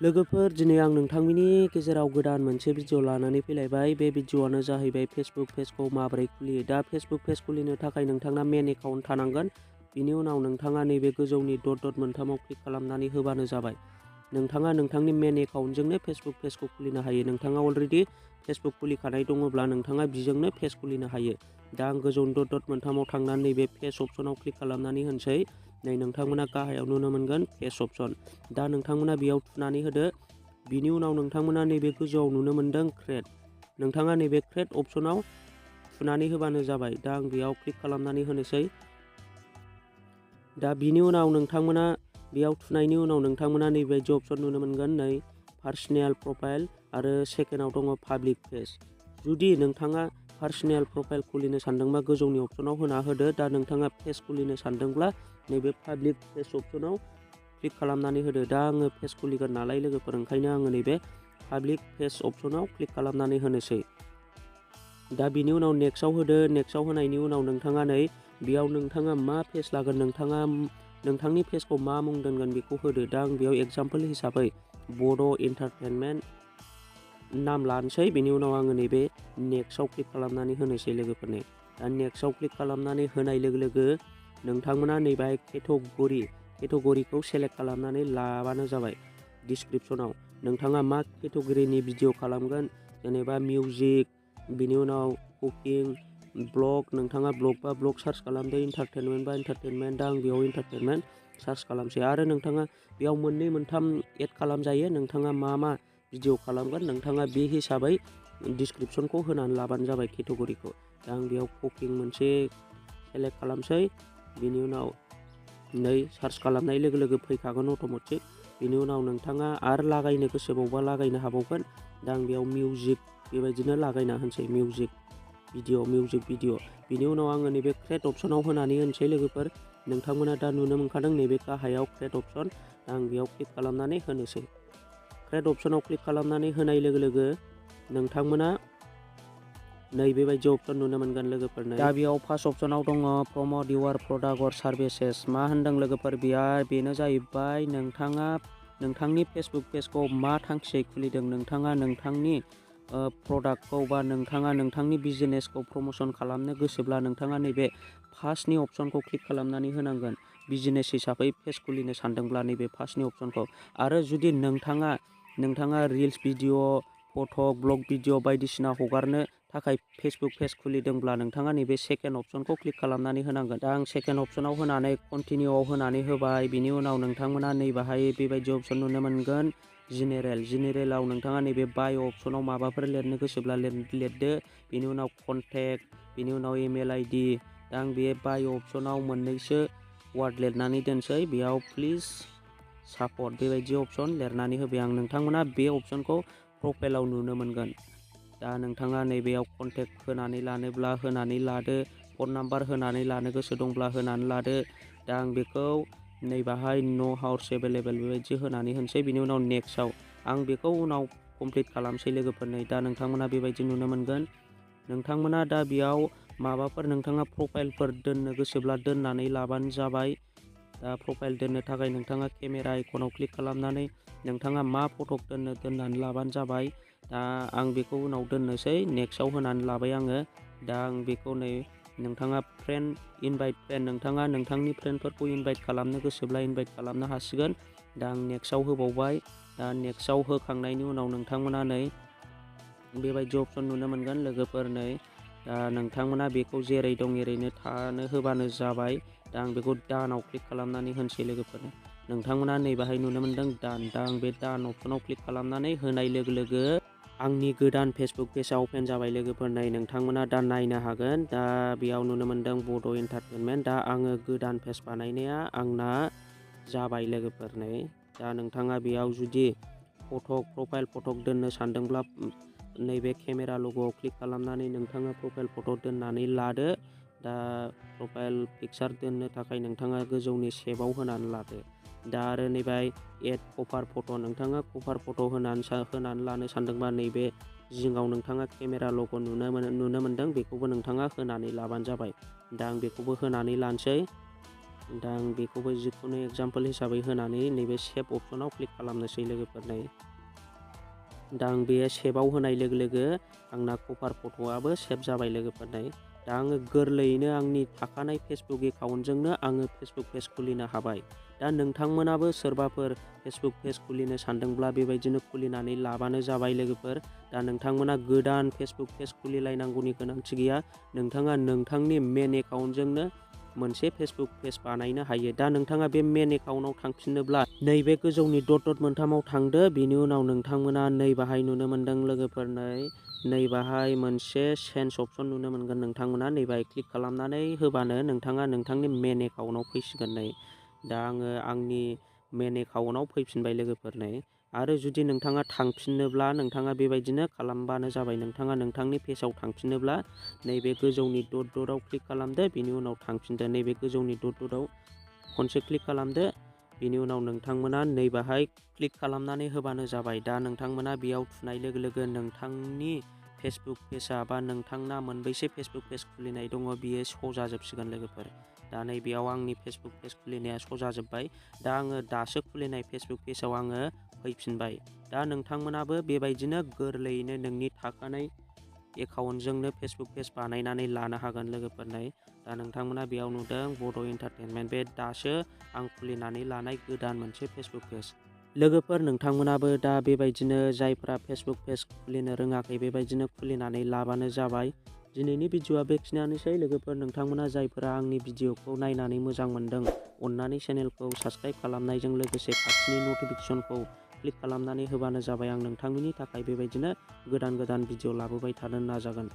लोगोफोर दिनै आं नोंथांनि गेजेराव गोदान मोनसे भिडिअ लानानै फैलायबाय। बे भिडिअआनो जाहैबाय फेसबुक पेजखौ माबोरै खुलियो। दा फेसबुक पेज खुलिनो थाखाय नोंथांना मेन एकाउन्ट थानांगोन। बिनि उनाव नोंथाङा नैबे गोजौनि डट मोनथामाव क्लिक खालामनानै होबानो जाबाय। नोंथाङा नोंथांनि मेन एकाउन्टजोंनो फेसबुक पेजखौ खुलिनो हायो। नोंथाङा अलरेडि फेसबुक खुलिखानाय दङब्ला नोंथाङा बिजोंनो पेज खुलिनो हायो। दा आं गोजौनि डट मोनथामाव थांनानै नैबे पेज अपसनाव क्लिक खालामनानै होनोसै। नै नोंथांमोना गाहायाव नुनो मोनगोन पेज अपसन। दा नोंथांमोना बेयाव थुनानै होदो। बिनि उनाव नोंथांमोना नैबे गोजौआव नुनो मोनदों क्रिएट। नोंथाङा नैबे क्रिएट अपसनाव थुनानै होबानो जाबाय। दा आं बेयाव क्लिक खालामनानै होनोसै। दा बिनि उनाव नोंथांमोना बेयाव थुनायनि उनाव नोंथांमोना नैबायदि अपसन नुनो मोनगोन। नै पार्सनेल प्रफाइल आरो सेकेन्डआव दङ पाब्लिक पेज। जुदि नोंथाङा पार्सनेल प्रफाइल खुलिनो सानदोंबा गोजौनि अपसनाव होना होदो। दा नोंथाङा पेज खुलिनो सानदोंब्ला नैबे पाब्लिक पेज अपसनाव क्लिक खालामनानै होदो। दा आङो पेज खुलिगोन नालाय लोगोफोर, ओंखायनो आङो नैबे पाब्लिक पेज अपसनाव क्लिक खालामनानै होनोसै। दा बिनि उनाव नेक्स्टआव होदो। नेक्स्टआव होनायनि उनाव नोंथाङा नै बेयाव नोंथाङा मा पेज लागोन, नोंथाङा नोंथांनि पेजखौ मा मुं दोनगोन बेखौ होदो। दा आं बेयाव एगजामपोल हिसाबै बड' एन्टारटेनमेन्ट नाम लानोसै। बेनि उनाव आङो नैबे नेक्स्टआव क्लिक खालामनानै होनोसै लोगोफोरनो। दा नेक्स्टआव क्लिक खालामनानै होनाय लोगो लोगो नोंथांमोना नैबेहाय केटेगरिखौ सेलेक्ट खालामनानै लाबानो जाबाय। डिसक्रिपसनाव नोंथाङा मा केटेगरिनि भिडिअ खालामगोन, जेनेबा मिउजिक, बिनि उनाव कुकिं, ब्लग, नोंथाङा ब्लग बा ब्लग सार्च खालामदो, इन्टारटेनमेन्ट बा इन्टारटेनमेन्ट। दा आं बेयाव इन्टारटेनमेन्ट सार्च खालामसै। आरो नोंथाङा बेयाव मोननै मोनथाम एड खालामजायो। नोंथाङा मा भिडिअ खालामगोन नोंथाङा बे हिसाबै डिसक्रिपसनखौ होनानै लाबानो जाबाय केटेगरिखौ। दा आं बेयाव कुकिं मोनसे सेलेक्ट खालामसै। बिनि उनाव नै सार्च खालामनाय लोगो लोगो फैखागोन अट'मेटिक। बिनि उनाव नोंथाङा आरो लागायनो गोसोबावबा लागायनो हाबावगोन। दा आं बेयाव मिउजिक बेबायदिनो लागायना होनोसै। Music video. बिनि उनाव आङो नैबे क्रिएट अपसनाव होनानै होनोसै लोगोफोर। नोंथांमोना दा नुनो मोनखादों नैबे गाहायाव क्रिएट अपसन। दा आं बेयाव क्लिक खालामनानै होनोसै। क्रिएट अपसनाव क्लिक खालामनानै होनाय लोगो लोगो नोंथांमोना नै बेबायदि अपसन नुनो मोनगोन लोगोफोर। दा बेयाव फार्स्ट अपसनाव दङ प्रमट इउर प्रडाक्ट अर सार्भिसेस। मा होनदों लोगोफोर, बेनो जाहैबाय नोंथाङा नोंथांनि फेसबुक पेजखौ मा थांखियै खुलिदों, नोंथाङा नोंथांनि प्रडाक्टखौ बा नोंथाङा नोंथांनि बिजनेसखौ प्रम'सन खालामनो गोसोब्ला नोंथाङा नैबे फार्स्टनि अपसनखौ क्लिक खालामनानै होनांगोन। बिजनेस हिसाबै पेज खुलिनो सानदोंब्ला नैबे फार्स्टनि अपसनखौ। आरो जुदि नोंथाङा रिल्स भिडिअ, फट', ब्लग भिडिअ बायदिसिना हगारनो थाखाय फेसबुक पेज खुलिदोंब्ला नोंथाङा नैबे सेकेन्ड अपसनखौ क्लिक खालामनानै होनांगोन। दा आं सेकेन्ड अपसनाव होनानै कन्टिनिउआव होनानै होबाय। बिनि उनाव नोंथांमोना नैबाहाय बेबायदि अपसन नुनो मोनगोन जेनेरेलाव नोंथाङा नैबे बाय' अपसनाव माबाफोर लिरनो गोसोब्ला लिरदो। बिनि उनाव कन्टेक्ट, बिनि उनाव इमेल ID। दा आं बे बाय' अपसनाव मोननैसो वार्ड लिरनानै दोनसै। बेयाव प्लिज सापर्ट बेबायदि अपसन लिरनानै होबाय आं। नोंथांमोना बे अपसनखौ प्रफाइलाव नुनो मोनगोन। दा नोंथाङा नैबेयाव कन्टेक्ट होनानै लानोब्ला होनानै लादो। फन नाम्बार होनानै लानो गोसो दंब्ला होनानै लादो। दा आं बेखौ नैबाहाय नो हाउस एभेलेबेल बेबायदि होनानै होनोसै। बिनि उनाव नेक्स्टआव आं बेखौ उनाव कमप्लिट खालामसै लोगोफोरनो। दा नोंथांमोना बेबायदि नुनो मोनगोन। नोंथांमोना दा बेयाव माबाफोर नोंथाङा प्रफाइलफोर दोननो गोसोब्ला दोननानै लाबानो जाबाय। दा प्रफाइल दोननो थाखाय नोंथाङा केमेरा आइकनाव क्लिक खालामनानै नोंथाङा मा फट' दोननानै लाबानो जाबाय। दा आं बेखौ उनाव दोननोसै। नेक्स्टआव होनानै लाबाय आङो। दा आं बेखौ नै नोंथाङा इनभाइट फ्रेन्ड, नोंथाङा नोंथांनि फ्रेन्डफोरखौ इनभाइट खालामनो गोसोब्ला इनभाइट खालामनो हासिगोन। दा आं नेक्स्टआव होबावबाय। दा नेक्स्टआव होखांनायनि उनाव नोंथांमोना नै बेबायदि अपसन नुनो मोनगोन लोगोफोर। नै दा नोंथांमोना बेखौ जेरै दं एरैनो थानो होबानो जाबाय। दा आं बेखौ दानाव क्लिक खालामनानै होनोसै लोगोफोर। नोंथांमोना नैबाहाय नुनो मोनदों दान। दा आं बे दान अपसनाव क्लिक खालामनानै होनाय लोगो लोगो आंनि गोदान फेसबुक पेजआ अपेन जाबाय लोगोफोर। नै नोंथांमोना दा नायनो हागोन। दा बेयाव नुनो मोनदों बड' एन्टारटेनमेन्ट। दा आङो गोदान पेज बानायनाया आंना जाबाय लोगोफोर। नै दा नोंथाङा बेयाव जुदि प्रफाइल फट' दोननो सानदोंब्ला नैबे केमेरा लग'आव क्लिक खालामनानै नोंथाङा प्रफाइल फट' दोननानै लादो। दा प्रफाइल पिकचार दोननो थाखाय नोंथाङा गोजौनि सेभआव होनानै लादो। दा आरो नैबे एड कभार फट', नोंथाङा कभार फट' होनानै लानो सानदोंबा नैबे जिङाव नोंथाङा केमेरा लग' नुनो मोनदों, बेखौबो नोंथाङा होनानै लाबानो जाबाय। दा आं बेखौबो होनानै लानोसै। दा आं बेखौबो जिखुनु एग्जाम्पोल हिसाबै होनानै नैबे सेभ अपसनाव क्लिक खालामनोसै लोगोफोर। दा आं बे सेभआव होनाय लोगो लोगो आंना कभार फट'आबो सेभ जाबाय लोगोफोर। दा आङो गोरलैयैनो आंनि थाखानाय फेसबुक एकाउन्टजोंनो आङो फेसबुक पेज खुलिनो हाबाय। दा नोंथांमोनाबो सोरबाफोर फेसबुक पेज खुलिनो सानदोंब्ला बेबायदिनो खुलिनानै लाबानो जाबाय लोगोफोर। दा नोंथांमोना गोदान फेसबुक पेज खुलिलायनांगौनि गोनांथि गैया। नोंथाङा नोंथांनि मेन एकाउन्टजोंनो मोनसे फेसबुक पेज बानायनो हायो। दा नोंथाङा बे मेन एकाउन्टआव थांफिननोब्ला नैबे गोजौनि डट मोनथामाव थांदो। बेनि उनाव नोंथांमोना नै बाहाय नुनो मोनदों लोगोफोर, नै बाहाय मोनसे चेन्ज अपसन नुनो मोनगोन। नोंथांमोना नै बाहाय क्लिक खालामनानै होबानो नोंथाङा नोंथांनि मेन एकाउन्टआव फैसिगोन। दा आङो आंनि मेन एकाउन्टआव फैफिनबाय लोगोफोर। आरो जुदि नोंथाङा थांफिननोब्ला नोंथाङा बेबायदिनो खालामबानो जाबाय। नोंथाङा नोंथांनि पेजाव थांफिननोब्ला नैबे गोजौनि डटआव क्लिक खालामदो। बेनि उनाव थांफिनदो। नैबे गोजौनि डटआव खनसे क्लिक खालामदो। बेनि उनाव नोंथांमोना नै बाहाय क्लिक खालामनानै होबानो जाबाय। दा नोंथांमोना बेयाव थुनाय लोगो लोगो नोंथांनि फेसबुक पेजआ बा नोंथांना मोनबेसे फेसबुक पेज खुलिनाय दङ बियो श' जाजोबसिगोन लोगोफोर। दा नैबेयाव आंनि फेसबुक पेज खुलिनाया श' जाजोब्बाय। दा आङो दासो खुलिनाय फेसबुक पेजाव आङो फैफिनबाय। दा नोंथांमोनाबो बेबायदिनो गोरलैयैनो नोंनि थाखानाय एकाउन्टजोंनो फेसबुक पेज बानायनानै लानो हागोन लोगोफोर। दा नोंथांमोना बेयाव नुदों बड' एन्टारटेनमेन्ट, बे दासो आं खुलिनानै लानाय गोदान मोनसे फेसबुक पेज। लोगोफोर नोंथांमोनाबो दा बेबायदिनो जायफ्रा फेसबुक पेज खुलिनो रोङाखै बेबायदिनो खुलिनानै लाबानो जाबाय। दिनैनि भिडिअ'आ बेखिनियानोसै लोगोफोर। नोंथांमोना जायफोरा आंनि भिडिअ'खौ नायनानै मोजां मोनदों अननानै चेनेलखौ साबस्क्राइब खालामनायजों लोगोसे खाथिनि नटिफिकेसनखौ क्लिक खालामनानै होबानो जाबाय। आं नोंथांमोननि थाखाय बेबायदिनो गोदान भिडिअ' लाबोबाय थानो नाजागोन।